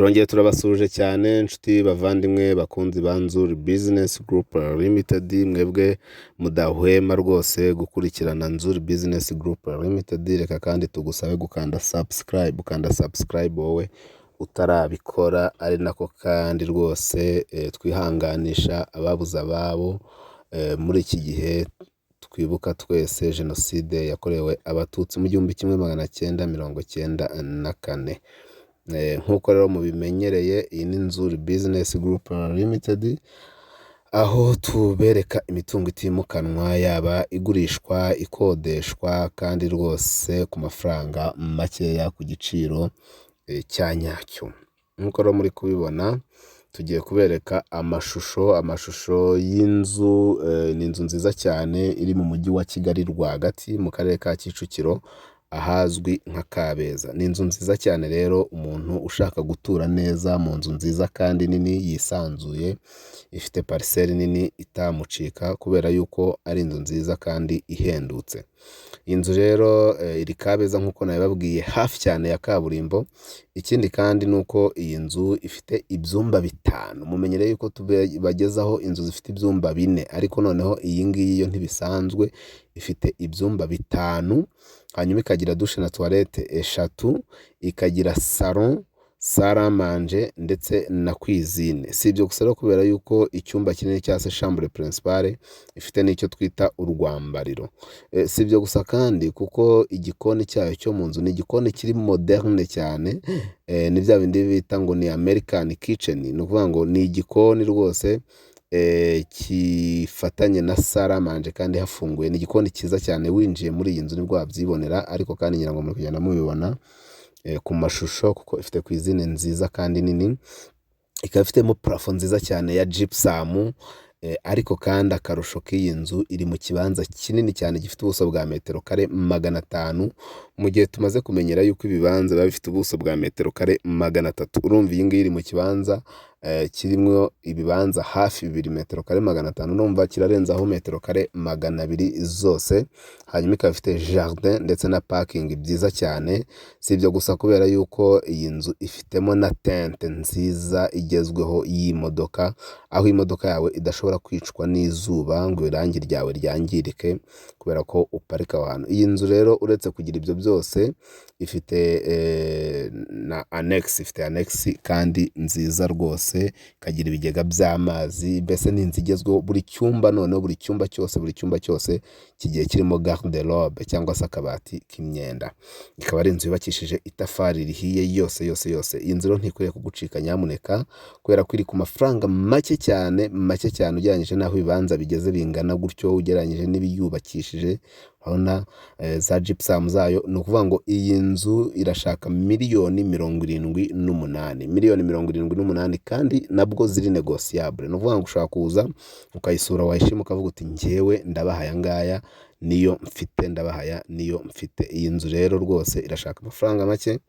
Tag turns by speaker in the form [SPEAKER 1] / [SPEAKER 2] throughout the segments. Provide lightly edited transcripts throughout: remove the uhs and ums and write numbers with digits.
[SPEAKER 1] Turongeye turabasuhuje cyane, inshuti, bavandimwe, bakunzi ba Nzuri Business Group Limited, mwebwe mudahwema rwose gukurikirana Nzuri Business Group Limited. Reka kandi tugusabe gukanda subscribe, ukanda subscribe wowe utarabikora, ari nako kandi rwose twihanganisha ababuze ababo muri iki gihe twibuka twese Jenoside yakorewe Abatutsi mu 1994. Nk'uko rero mubimenyereye, iyi ni Nzuri Business Group Limited, aho tubereka imitungo itimukanwa, yaba igurishwa, ikodeshwa, kandi rwose ku mafaranga makeya, ku giciro cya nyacyo. Nk'uko rero muri kubibona, tugiye kubereka amashusho y'inzu. Ni inzu nziza cyane iri mu Mujyi wa Kigali rwagati, mu Karere ka Kicukiro, ahazwi nka Kabeza. Ni inzu nziza cyane rero, umuntu ushaka gutura neza mu nzu nziza kandi nini yisanzuye, ifite parcelle nini itamucika, kubera yuko ari inzu nziza kandi ihendutse. Iyi nzu rero iri Kabeza nk'uko nabibabwiye, hafi cyane ya kaburimbo. Ikindi kandi ni uko iyi nzu ifite ibyumba bitanu. Mumenyereye yuko tubagezaho inzu zifite ibyumba 4, ariko noneho iyi ngiyi yo ntibisanzwe, ifite ibyumba bitanu, hanyuma ikagira douche na toilette eshatu, ikagira salon, salle à manger ndetse na cuisine. Si ibyo gusa rero, kubera yuko icyumba kinini cyangwa se chambre principale ifite n'icyo twita urwambariro. Si ibyo gusa kandi, kuko igikoni cyayo cyo mu nzu ni igikoni kiri moderne cyane, ni bya bindi bita ngo ni American kitchen. Ni ukuvuga ngo ni igikoni rwose kifatanye na salle à manger kandi hafunguye. Ni igikoni cyiza cyane, winjiye muri iyi nzu nibwo wabyibonera, ariko kandi ngira ngo muri kugenda mubibona ku mashusho, kuko ifite cuisine nziza kandi nini, ikaba ifitemo plafond nziza cyane ya gypsum. Ariko kandi akarusho k'iyi nzu, iri mu kibanza kinini cyane gifite ubuso bwa metero kare 500, mu gihe tumaze kumenyera yuko ibibanza biba bifite ubuso bwa metero kare 300. Urumva iyi ngiyi iri mu kibanza kirimo ibibanza hafi bibiri, metero kare 500, urumva kirarenzaho metero kare 200 zose. Hanyuma ikaba ifite jardin ndetse na parking byiza cyane. Si ibyo gusa, kubera yuko iyi nzu ifitemo na tente nziza igezweho y'imodoka, aho imodoka yawe idashobora kwicwa n'izuba ngo irangi ryawe ryangirike kubera ko uparika aho hantu. Iyi nzu rero, uretse kugira ibyo byose, ifite na annexe, ifite annexe kandi nziza rwose, ikagira ibigega by'amazi, mbese ni inzu igezweho. Buri cyumba noneho, buri cyumba cyose kigiye kirimo garde-robe cyangwa se akabati k'imyenda. Ikaba ari inzu yubakishije itafari rihiye yose yose yose. Iyi nzu rero ntikwiriye kugucika nyamuneka, kubera ko iri ku mafaranga make cyane, make cyane, ugereranyije n'aho ibibanza bigeze bingana gutyo, ugereranyije n'ibiyubakishije. Urabona za gypsum zayo. Ni ukuvuga ngo iyi nzu irashaka miliyoni 78, miliyoni 78, kandi nabwo ziri négociable. Ni ukuvuga ngo ushobora kuza ukayisura, wayishima ukavuga uti: "Njyewe ndabaha aya ngaya, niyo mfite, ndabahaya niyo mfite." Iyi nzu rero rwose irashaka amafaranga make,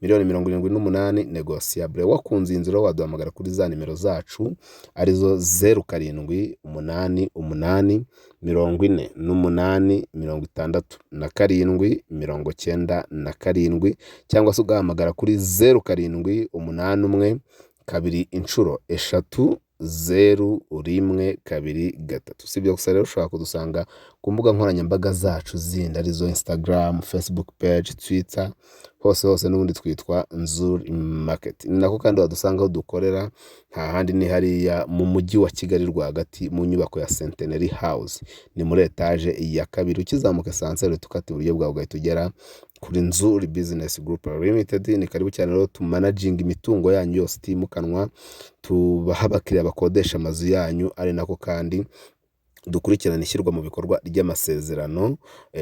[SPEAKER 1] miliyoni 78 négociable. Wakunze iyi nzu rero, waduhamagara kuri za nimero zacu, arizo 0788 48 67 97, cyangwa se ugahamagara kuri 0781 2 3 0 1 2 3. Si ibyo gusa rero, ushobora kudusanga ku mbuga nkoranyambaga zacu zindi, arizo Instagram, Facebook page, Twitter, hose hose n'ubundi twitwa Nzuri Market. Ni nako kandi wadusanga aho dukorera, nta handi, ni hariya mu Mujyi wa Kigali rwagati, mu nyubako ya Centenary House, ni muri etaje ya kabiri. Ukizamuka ascenseur uhita ukata iburyo bwawe, ugahita ugera kuri Nzuri Business Group Limited. Ni karibu cyane rero, tumanaginga imitungo yanyu yose itimukanwa, tubaha abakiriya bakodesha amazu yanyu, ari nako kandi dukurikirana ishyirwa mu bikorwa ry'amasezerano,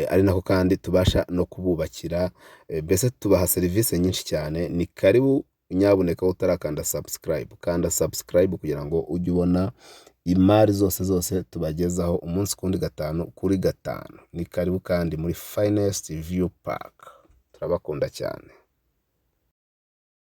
[SPEAKER 1] ari nako kandi tubasha no kububakira, mbese tubaha serivisi nyinshi cyane. Ni karibu nyabuneka, utarakanda subscribe, kanda subscribe kugira ngo ujye ubona imari zose zose tubagezaho umunsi kundi, gatanu kuri gatanu. Ni karibu kandi muri Finest View Park, turabakunda cyane.